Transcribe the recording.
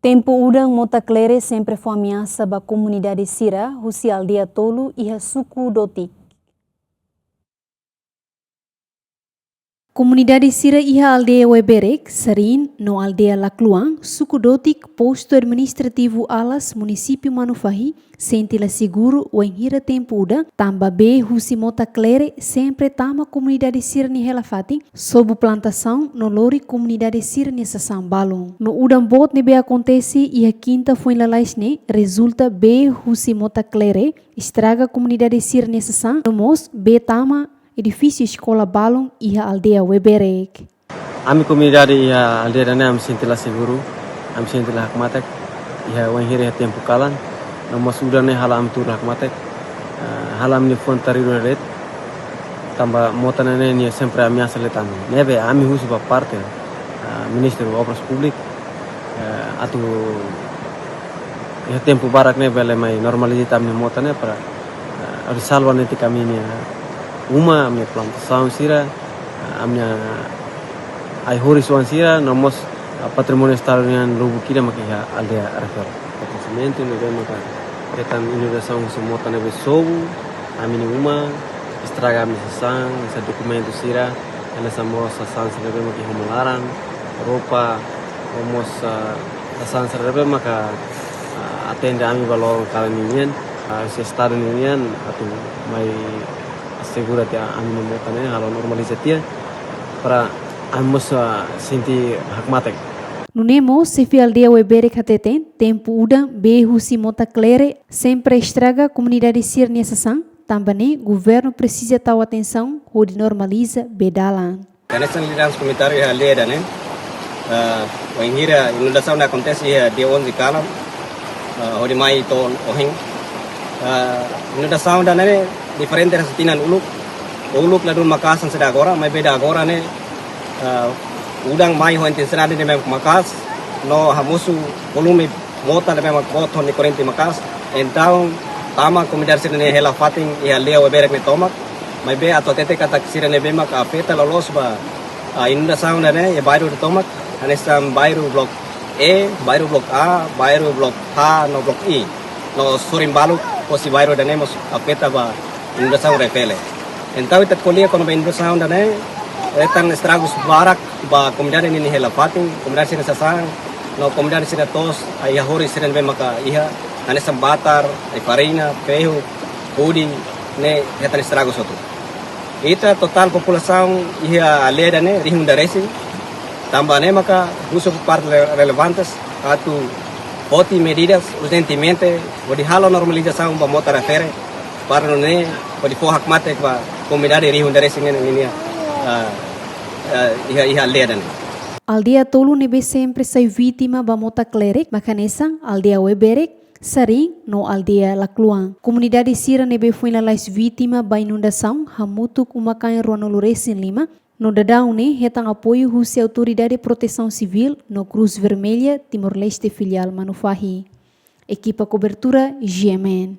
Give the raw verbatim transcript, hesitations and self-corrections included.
Tempu udan mota klere sempre fó ameasa ba komunidade sira husi aldeia tolu iha suku Dotik. Komunidade sira iha aldeia Weberek, Sarin, no aldeia Lakluan, suku Dotik, postu administrativu Alas, munisípiu Manufahi, sente la seguru wainhira tempu udan, tanba bee husi mota klere sempre tama komunidade sira-nia hela-fatin, sobu plantasaun no lori komunidade sira-nia sasán balun. No udan boot ne'ebé akontese iha kinta foin lalais ne'e rezulta bee husi mota klere estraga komunidade sira-nia sasán, no mós bee tama edifísiu eskola balun iha aldeia Weberek. Ami komunidade iha aldeia ida-ne'e ami sente la seguru, ami sente la hakmatek, iha wainhira iha tempu kalan, no mós udan ne'e halo ami tuur la hakmatek, eh, halo ami-nia fuan tariru de'it, tanba mota ne'e nia sempre ameasa leten. Ne'ebé ami husu ba parte, eh, Ministru Obras Públikas, eh, atu iha tempu badak ne'e bele mai normaliza tan ami-nia mota ne'e para, eh, hodi salva netik ami-nia uma, ami-nia plantasaun sira, eh, ami-nia ai-horis oan sira, no mós, eh, patrimóniu estadu nian lubuk ida maka iha aldeia refere. Akontesimentu ne'ebé maka hetan inundasaun husi mota ne'ebé sobu ami-nia uma, estraga ami-nia sasán, hanesan dokumentu sira, hanesan mós sasán sira ne'ebé maka iha uma laran, roupa, no mós, ah, sasán sira ne'ebé maka, ah, atende ami ba loron kalan ninian, ah, husi estadu ninian atu mai asegura tiha ami-nia mota ne'e halo normaliza tiha para ami mós, ah, sente hakmatek. Nune'e mós, xefe aldeia Weberek hateten, tempu udan bee husi mota klere sempre estraga komunidade sira-nia sasán, tanba ne'e governu presiza tau atensaun hodi normaliza bee dalan. Hanesan lideransa komunitáriu iha aldeia ida-ne'e, eh, wainhira inundasaun ne'e akontese iha dia onze kalan, eh, hodi mai to'o ohin. Eh, inundasaun ida-ne'e diferente hanesan tinan uluk, uluk ladún maka'as hanesan agora, maibé agora ne'e, eh, udan mai ho intensidade ne'ebé maka'as, no hamosu volume mota ne'ebé mak boot ho nia korrente maka'as. Entaun, tama komunidade sira-nia hela-fatin iha aldeia Weberek ne'e tomak. Maibé atu hatete katak sira ne'ebé mak afeta loloos ba, ah, inundasaun ida-ne'e iha bairru ida tomak. Hanesan bairru Blok E, bairru Blok A, bairru Blok H, no Blok I. No sorin balu, hosi bairru ida-ne'e mós afeta ba inundasaun refere. Entaun ita ko'alia kona-ba inundasaun ida-ne'e, hetan estragus barak ba komunidade nia hela-fatin, komunidade sira-nia sasán, no komunidade sira-nia to'os, ai-horis sira ne'ebé maka iha, hanesan batar, ai-farina, fehuk, hudi, ne'e hetan estragus hotu. Ita totál populasaun iha aldeia ida-ne'e rihun ida resin, tanba ne'e maka husu ba parte rele-, relevantes atu foti medidas urjentemente hodi halo normalizasaun ba mota refere, para nune'e hodi fó hakmatek ba komunidade rihun ida resin ne'e ninia, ah, ah, iha, iha aldeia ida-ne'e. Aldeia tolu ne'ebé sempre sai vítima ba mota klere, maka hanesan aldeia Weberek, Sarin, no aldeia Lakluan. Komunidade sira ne'ebé foin lalais vítima ba inundasaun hamutuk uma-kain ruanulu resin lima, no daudaun ne'e hetan apoiu husi Autoridade Protesaun Sivíl no Cruz Vermelha Timor-Leste filiál Manufahi. Ekipa kobertura, G M N.